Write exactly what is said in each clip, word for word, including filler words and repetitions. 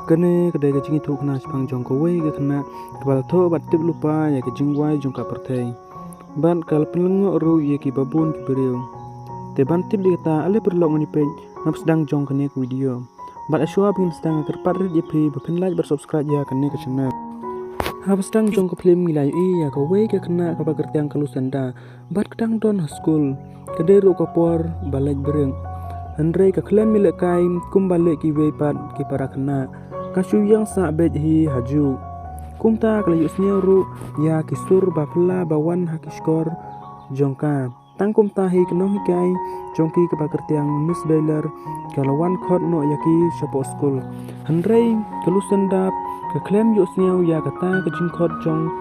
Kane ka dei ka jingïathuhkhana shaphang jong kawei ka khynnah kaba la thoh bad tip lypa ïa ka jingwai jong ka pyrthei. Bad ka la pynlyngngoh ruh ïa kiba bun ki briew. Te ban tip ïa kata, ale paralok, ngin ïa peit na ba sdang jong kane ka video. Bad ha shuwa ba ngin sdang, nga kyrpad rit ïa phi ba phin like bad subscribe ïa kane ka channel. Ha ba sdang jong ka film ngi la ïohi ïa kawei ka khynnah kaba kyrteng ka Lucinda. Bad ka dang don ha skul, ka dei ruh ka por ba leit brik. Hynrei ka khlem ïalehkai kumba leh kiwei pat ki para khynnah. Ka shu ïeng sah beit hi ha juh. Kumta ka la ïohsngew ruh ïa ki sur ba phylla ba wan ha ki shkor jong ka. Tang kumta hi ka nonghikai jong ki kaba kyrteng Miss Baylor ka la wan khot noh ïa ki shapoh skul. Hynrei ka Lucinda ka khlem ïohsngew ïa kata ka jingkhot jong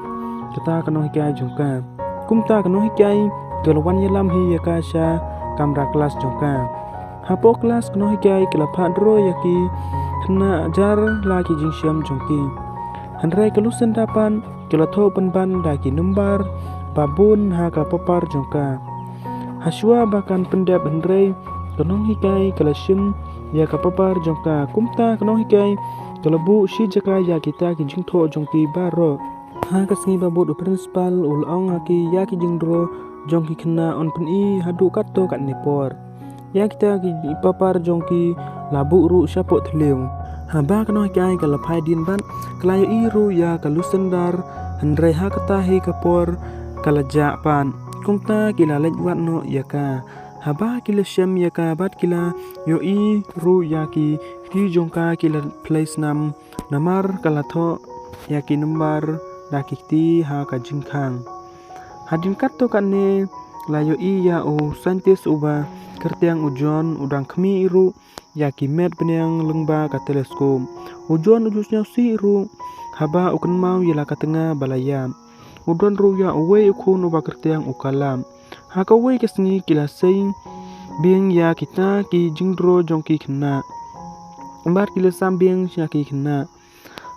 kata ka nonghikai jong ka. Kumta ka nonghikai ka la wan ïalam hi ïa ka sha kamra klas jong ka. Hapoh klas ka nonghikai ka la phah draw ïa ki khynnah jar la ki jingshem jong ki. Hynrei ka Lucinda pat ka la thoh pynban da ki number ba bun ha ka papar jong ka. Ha shuwa ba kan pyndep hynrei ka nonghikai ka la shim ïa ka papar jong ka. Kumta ka nonghikai ka la buh shi jaka ïa kita ki jingthoh jong ki baroh. Ha ka sngi ba bud u principal u la ong ha ki ïa ki jingdraw jong ki khynnah yn pyni haduh katto katne por. Ïa kita ki papar jong ki la buh ruh shapoh thliew. Haba ka nonghikai ka la phai dien bad ka la ïohi ruh ïa ka Lucinda, hynrei ha kata hi ka por ka la jah pat. Kumta ki la leit wad noh ïa ka. Haba ki la shem ïa ka bad ki la ïohi ruh ïa ki kti jong ka ki la plie snam. Namar ka la thoh ïa ki number da ki kti ha ka jingkhang. Hadien katto katne la ïohi ïa u scientist uba kyrteng u John u dang khmih ruh ïa ki met bneng lyngba ka telescope. U John u ju sngewsih ruh haba u kynmaw ïa la ka tnga ba la ïap. U don ruh ïa uwei u khun uba kyrteng u Caleb. Ha kawei ka sngi ki la sei biang ïa kita ki jingdraw jong ki khynnah. Bad ki la sam biang ïa ki khynnah.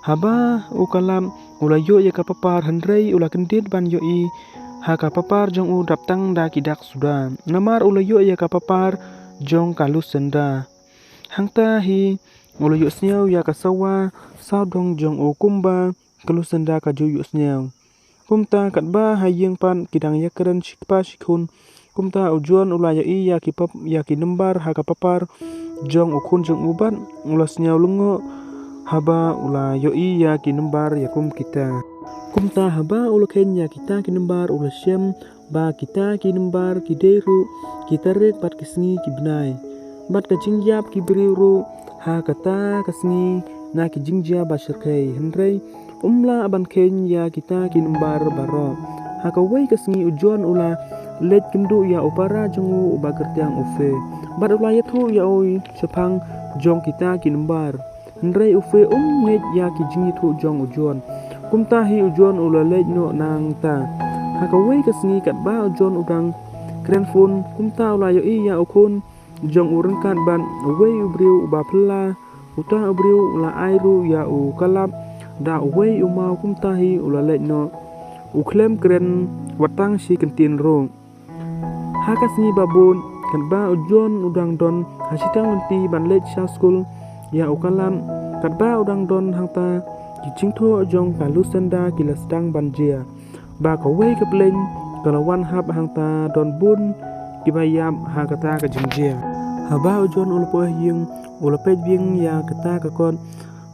Haba u Caleb u la ïoh ïa ka papar hynrei u la kyndit ban ïohi ha ka papar jong u dap tang da ki dak suda. Namar u la ïoh ïa ka papar jong ka Lucinda. Hangta hi u la ïohsngew ïa ka sawa sawdong jong u kumba ka Lucinda ka ju ïohsngew. Kumta katba ha ïing pat ki dang ïakren shi kpa shi khun. Kumta u John u la ïohi ïa ki pap, ïa ki number ha ka papar jong u khun jong u bad u la sngew lyngngoh haba u la ïohi ïa ki number ïa kum kita. Kumta haba u la kheiñ ïa kita ki number u la shem ba kita ki number ki dei ruh ki tarik bad ki sngi ki bnai. Bad ka jingïap ki briew ruh ha kata ka sngi na ki jingjia ba shyrkhei. Hynrei um lah ban kheiñ ïa kita ki number baroh. Ha kawei ka sngi u John u la leit kynduh ïa u para jong u uba kyrteng u Faye. Bad u la ïathuh ïa u shaphang jong kita ki number. Hynrei u Faye um ngeit ïa ki jingïathuh jong u John. Kumta hi u John u la leit noh nangta. Ha kawei ka sngi katba u John u dang kren phone, kumta u la ïohi ïa u khun jong u ryngkat bad uwei u briew uba phylla. Uta u briew u la ai ruh ïa u Caleb da uwei u maw, kumta hi u la leit noh. U khlem kren wat tang shi kyntien ruh. Ha ka sngi ba bud, katba u John u dang don ha shiteng lynti ban leit sha skul ïa u Caleb, katba u dang don hangta, ki jingthoh jong ka Lucinda ki la sdang ban jia. Ba kawei ka plane ka la wan hap hangta, don bun kiba ïap ha kata ka jingjia. Haba u John u la poi ha ïing, u la peit biang ïa kata ka kot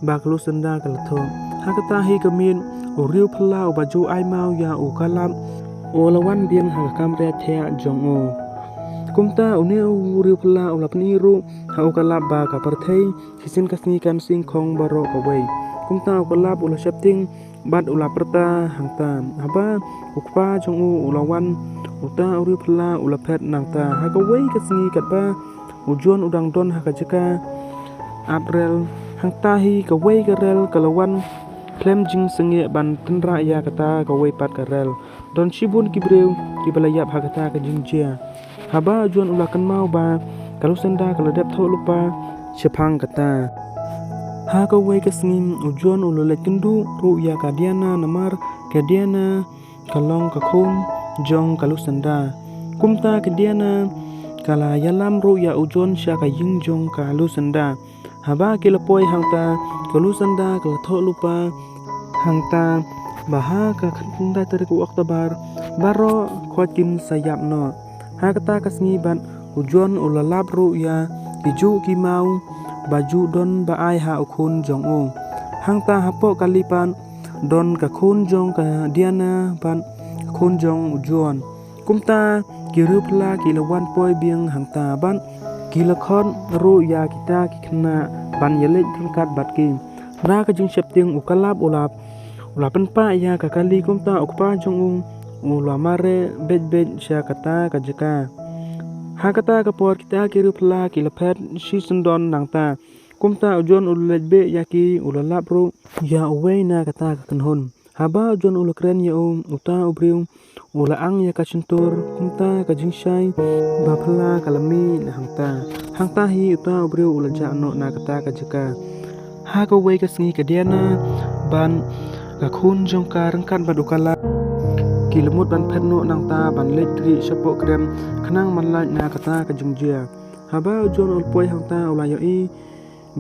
ba ka Lucinda ka la thoh. Ha kata hi ka miet, u riew phylla uba ju ai maw ïa u Caleb u la wan biang ha ka kamra thiah jong u. Kumta une u riew phylla u la pyni ruh ha u Caleb ba ka pyrthei shisien ka sngi kan sngewkhong baroh kawei. Kumta u Caleb u la sheptieng bad u la pyrta hangta. Haba u kpa jong u u la wan, uta u riew phylla u la phet nangta. Ha kawei ka sngi katba u John u dang don ha ka jaka ap rel, hangta hi kawei ka rel ka la wan khlem jingsangeh ban tynrah ïa kata kawei pat ka rel. Don shibun ki briew kiba la ïap ha kata ka jingjia. Haba u John u la kynmaw ba ka Lucinda ka la dep thoh lypa shaphang kata. Ha kawei ka sngi u John u la leit kynduh ruh ïa ka Diana, namar ka Diana ka long ka khun jong ka Lucinda. Kumta ka Diana ka la ïalam ruh ïa u John sha ka ïing jong ka Lucinda. Haba ki la poi hangta, ka Lusanda ka la thoh lypa hangta ba ha ka khyndai tarik u October baroh khoit kin sa ïap noh. Ha kata ka sngi bad u John u la lap ruh ïa ki juh ki maw ba ju don ba ai ha u khun jong u. Hangta hapoh kali pat don ka khun jong ka Diana bad ka khun jong u John. Kumta ki riew phylla ki la wan poi biang hangta bad ki la khot ruh ïa kita ki khynnah ban ïaleit ryngkat bad ki. Na ka jingsheptieng u Kalap u la, u la pynpah ïa ka kali, kumta u kpa jong u u la mareh beit beit sha kata ka jaka. Ha kata ka por kita ki riew phylla ki la phet shisyndon nangta. Kumta u John u la leit beh ïa ki, u la lap ruh ïa uwei na kata ka kynhun. Haba u John u la kren ïa u, uta u briew u la ang ïa ka shyntur, kumta ka jingshai ba phylla ka la mih na hangta. Hangta hi uta u briew u la jah noh na kata ka jaka. Ha kawei ka sngi ka Diana bad ka khun jong ka ryngkat bad u Kalap ki la mut ban phet noh nangta ban leit kri shapoh krem khnang ban lait na kata ka jingjia. Haba u John u la poi hangta u la ïohi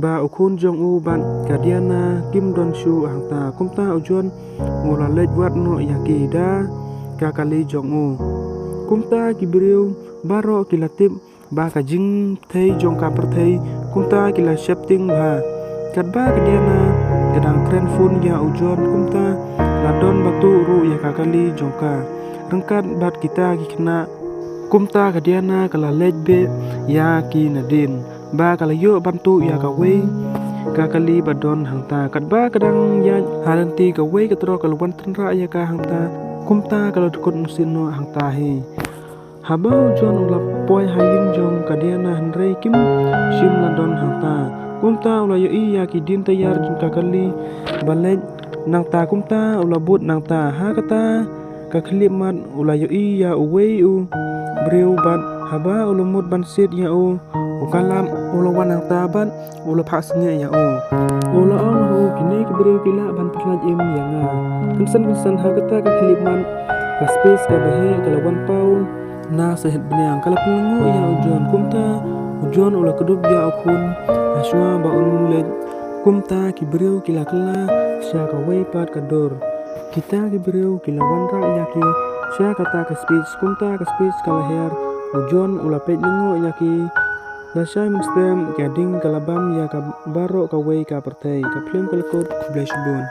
ba u khun jong u bad ka Diana kim don shuh hangta. Kumta u John u la leit wad noh ïa ki da ka kali jong u. Kumta ki briew baroh ki la tip ba ka jingthei jong ka pyrthei, kumta ki la sheptieng bha. Katba ka Diana ka dang kren phone ïa u John, kumta la don ba tuh ruh ïa ka kali jong ka ryngkat bad kita ki khynnah. Kumta ka Diana ka la leit beh ïa ki nadien ba ka la ïoh ban tuh ïa kawei ka kali ba don hangta. Katba ka dang ïaid ha lynti, kawei ka truck ka la wan tynrah ïa ka hangta. Kumta ka la dkut mynsiem noh hangta hi. Haba u John u la poi ha ïing jong ka Diana hynrei kim shym la don hangta. Kumta u la ïohi ïa ki dien tayar jong ka kali ba leit nangta, kumta u la bud nangta. Ha kata ka khyllipmat u la ïohi ïa uwei u briew bad haba u la mut ban siat ïa u, u Kalap u la wan hangta bad u la phah sngewbha ïa u. U la ong ha u, kine ki briew ki lah ban pyllait im ïa nga. Kynsan kynsan ha kata ka khyllipmat ka space kaba heh ka la wan paw na sahit bniang, ka la pynlyngngoh ïa u John. Kumta u John u la kdup ïa u khun hashwa ba un leit. Kumta ki briew ki la kylla sha kawei pat ka dur. Kita ki briew ki la wanrah ïa ki sha kata ka space. Kumta ka space ka la hiar, u John u la peit lyngngoh ïa ki. Lashai mynstep ka ding ka la bam ïa ka baroh kawei ka pyrthei. Ka film ka la kut. Khublei shibun.